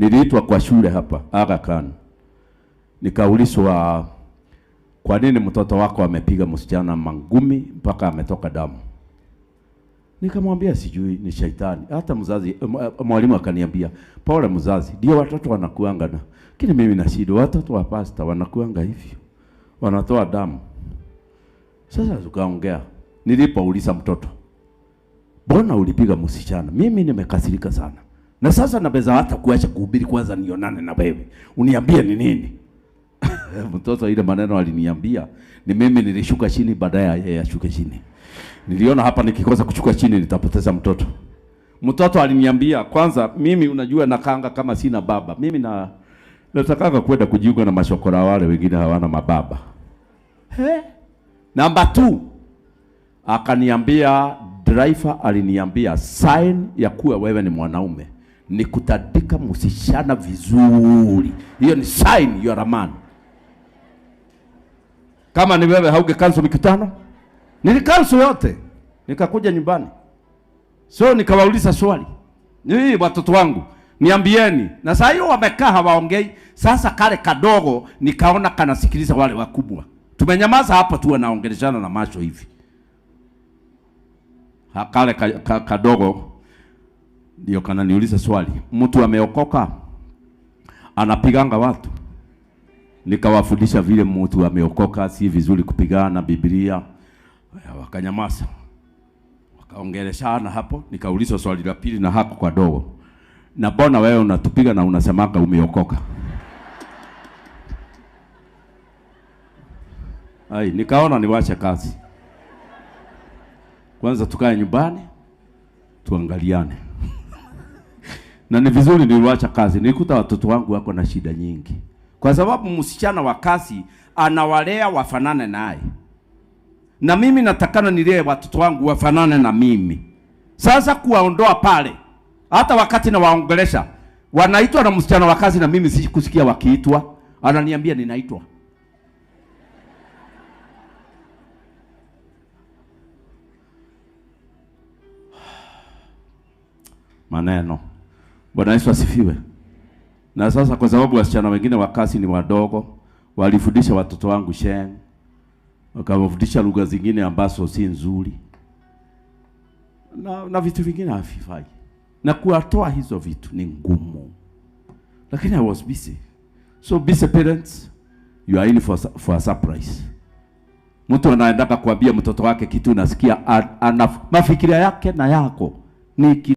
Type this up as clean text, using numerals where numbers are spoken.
Niliitwa kwa shule hapa Aga Khan, nikaulizwa kwa nini mtoto wako amepiga msichana mangumi mpaka ametoka damu. Nikamwambia sijui, ni shaitani. Hata mzazi mwalimu akaniambia pole mzazi, ndio watoto wanakuanga na. Lakini mimi na shida, watoto wa pasta wanakuanga hivyo, wanatoa damu. Sasa tukaongea, nilipouliza mtoto, mbona ulipiga msichana? Mimi nimekasirika sana. Na sasa naweza hata kuacha kuhubiri, kwanza nionane na wewe, uniambie ni nini. Mtoto ile maneno aliniambia ni mimi nilishuka chini, baadaye yeye ashuke chini. Niliona hapa nikikosa kushuka chini nitapoteza mtoto. Mtoto aliniambia kwanza, mimi unajua nakanga kama sina baba. Mimi na natakaga kwenda kujiunga na mashokora wale wengine hawana mababa. He? Namba 2, akaniambia driver aliniambia sign ya kuwa wewe ni mwanaume ni kutandika msichana vizuri. Hiyo ni sign you are a man. Kama ni wewe hauge cancel mikutano? Nilikansel yote. Nikakuja nyumbani. So nikawauliza swali. Ni watoto wangu, niambieni. Na saa hiyo wamekaa hawaongei. Sasa kale kadogo nikaona kanasikiliza wale wakubwa. Tumenyamaza hapo tu wanaongeleshana na macho hivi. Ha, kale kadogo ndio kananiuliza swali. Mtu ameokoka anapiganga watu? Nikawafundisha vile mtu ameokoka si vizuri kupigana na Biblia. Wakanyamaza. Wakaongeleshana hapo. Nikauliza swali la pili na hako kwa dogo. Na mbona wewe unatupiga na unasemanga umeokoka? Ai, nikaona niwache kazi. Kwanza tukae nyumbani tuangaliane. Na ni vizuri niliwacha kazi. Nilikuta watoto wangu wako na shida nyingi. Kwa sababu msichana wa kazi anawalea wafanane naye. Na mimi natakana nilee watoto wangu wafanane na mimi. Sasa kuwaondoa pale, hata wakati nawaongelesha, wanaitwa na msichana wa kazi na mimi sikusikia wakiitwa. Ananiambia ninaitwa. Maneno. Bwana Yesu asifiwe. Na sasa kwa sababu wasichana wengine wa kazi ni wadogo, walifundisha watoto wangu sheng, wakawafundisha lugha zingine ambazo si nzuri. Na vitu vingine havifai. Na kuwatoa hizo vitu ni ngumu. Lakini I was busy. So busy parents, you are in for a surprise. Mtu anaendaka kuambia mtoto wake kitu, unasikia ana mafikiria yake na yako ni